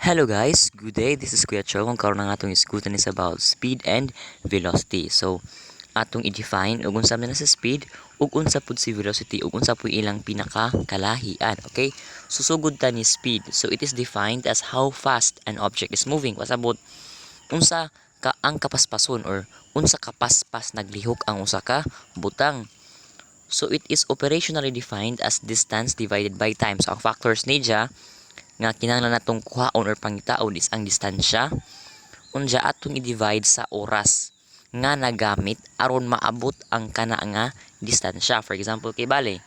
Hello guys, good day. This is Kuya Chong. Kung karon ang atong isgutan is about speed and velocity. So, atong i-define ug unsa man na sa speed ug unsa pud si velocity ug unsa pud ilang pinakakalahian. Okay? So, sugod ta ni speed. So, it is defined as how fast an object is moving. Pasabot unsa ka ang kapaspason or unsa kapaspas naglihok ang usa ka butang. So, it is operationally defined as distance divided by time. So, ang factors niya nga kinahanglan natong kuhaon or pangitaon is ang distansya unya atong i-divide sa oras nga nagamit aron maabot ang kana nga distansya. For example, kay bale,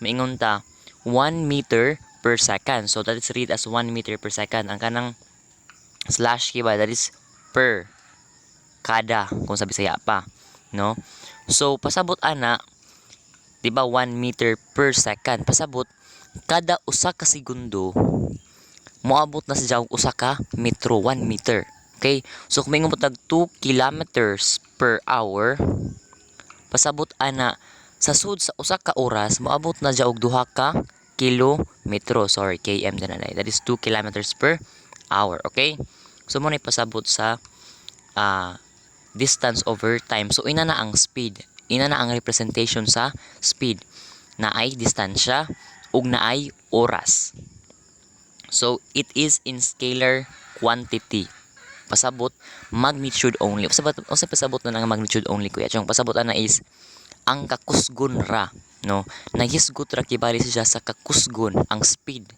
maingon ta 1 meter per second. So that is read as 1 meter per second. Ang kanang slash kay ba, that is per, kada kung sa Bisaya pa, no? So pasabot ana, di ba, 1 meter per second. Pasabot kada usa ka segundo moabot na siya og usa ka metro, 1 meter. Okay? So kung maingon tag 2 kilometers per hour, pasabot ana sa sud sa usa ka oras moabot na siya og duha ka kilometro. Sorry, km din na. That is 2 kilometers per hour. Okay? So mo na pasabot sa distance over time. So ina na ang speed. Ina na ang representation sa speed. Naay distansya ug naay oras. So, it is in scalar quantity. Pasabot, magnitude only. Pasabot, unsa pasabot na nga magnitude only, Kuya Chong? Pasabot ana is ang kakusgon ra, no? Naghisgot ra kibali siya sa kakusgon, ang speed.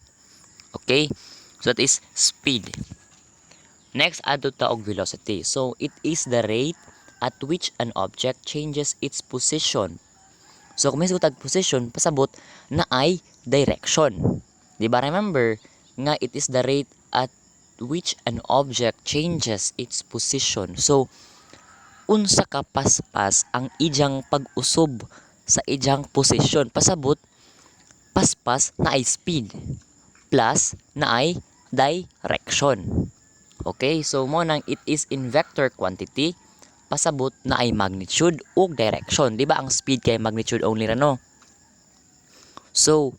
Okay? So, that is speed. Next, adto ta og velocity. So, it is the rate at which an object changes its position. So, kung may tag position, pasabot na ay direction. Di ba? Remember nga it is the rate at which an object changes its position. So, unsa ka paspas ang ijang pag-usob sa ijang posisyon. Pasabot, paspas naay speed plus naay direction. Okay, so mo nang it is in vector quantity, pasabot naay magnitude ug direction. Di ba ang speed kay magnitude only ra, no? So,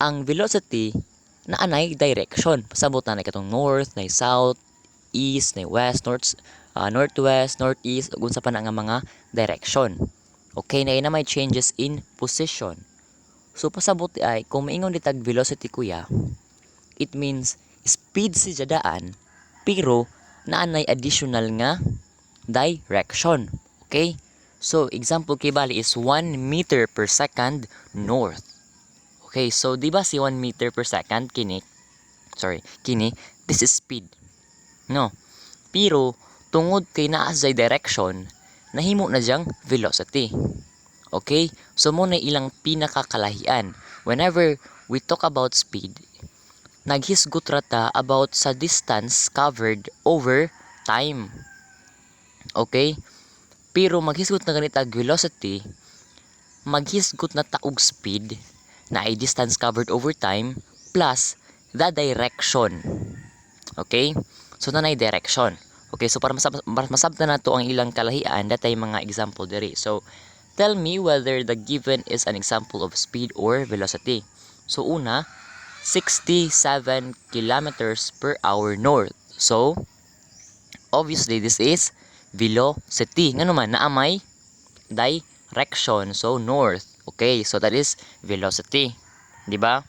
ang velocity naa nay direction. Pasabot na katong north, na south, east, na west, north, northwest, northeast, ug unsa pa na nga mga direction. Okay, na may changes in position. So pasabot ay kung maingon ditag velocity, kuya, it means speed si daan pero naanay additional nga direction. Okay? So example kay bali is 1 meter per second north. Okay, so di ba si 1 meter per second kini, sorry, kini, this is speed. No. Pero tungod kay naa sa direction, nahimo na diyang velocity. Okay? So mo na ilang pinakakalahian. Whenever we talk about speed, naghisgot ra ta about sa distance covered over time. Okay? Pero maghisgot na ganita velocity, maghisgot na ta og speed na ay distance covered over time plus the direction. Okay? So nanay direction. Okay, so para masabtan nato ang ilang kalahian, datay mga example diri. So tell me whether the given is an example of speed or velocity. So una, 67 kilometers per hour north. So obviously this is velocity. Ngano man naa may direction. So north. Okay, so that is velocity. Di ba?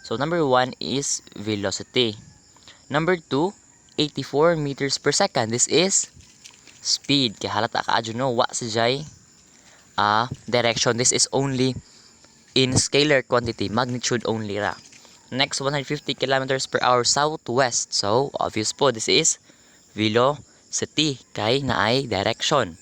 So number 1 is velocity. Number 2, 84 meters per second. This is speed. Kaya halata kaayo, no, wa si jay direction. This is only in scalar quantity, magnitude only ra. Next, 150 kilometers per hour southwest. So, obvious po, this is velocity kay naay direction.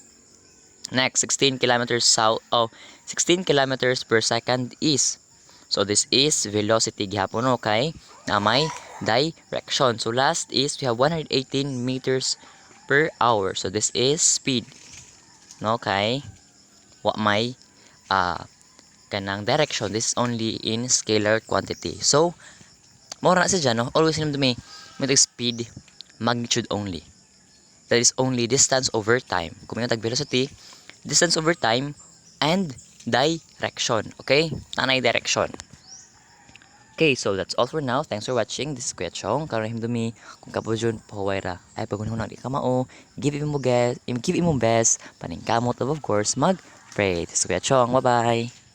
Next, 16 kilometers south, oh, 16 kilometers per second east. So, this is velocity gihapon, no, kay na may direction. So, last is we have 118 meters per hour. So, this is speed. No, kay wa may kanang direction. This is only in scalar quantity. So, mao ra siya, no? Always hinumdumi, may speed, magnitude only. That is only distance over time. Kung may tag velocity, distance over time and direction. Okay? Tanay direction. Okay, so that's all for now. Thanks for watching. This is Kuya Chong. Karon hinumdumi, kung kapoy jud, pahuway ra. Ay paghunahuna di ka mao. Give imo best, give imo best. Paningkamot, of course, mag pray. This is Kuya Chong. Bye-bye.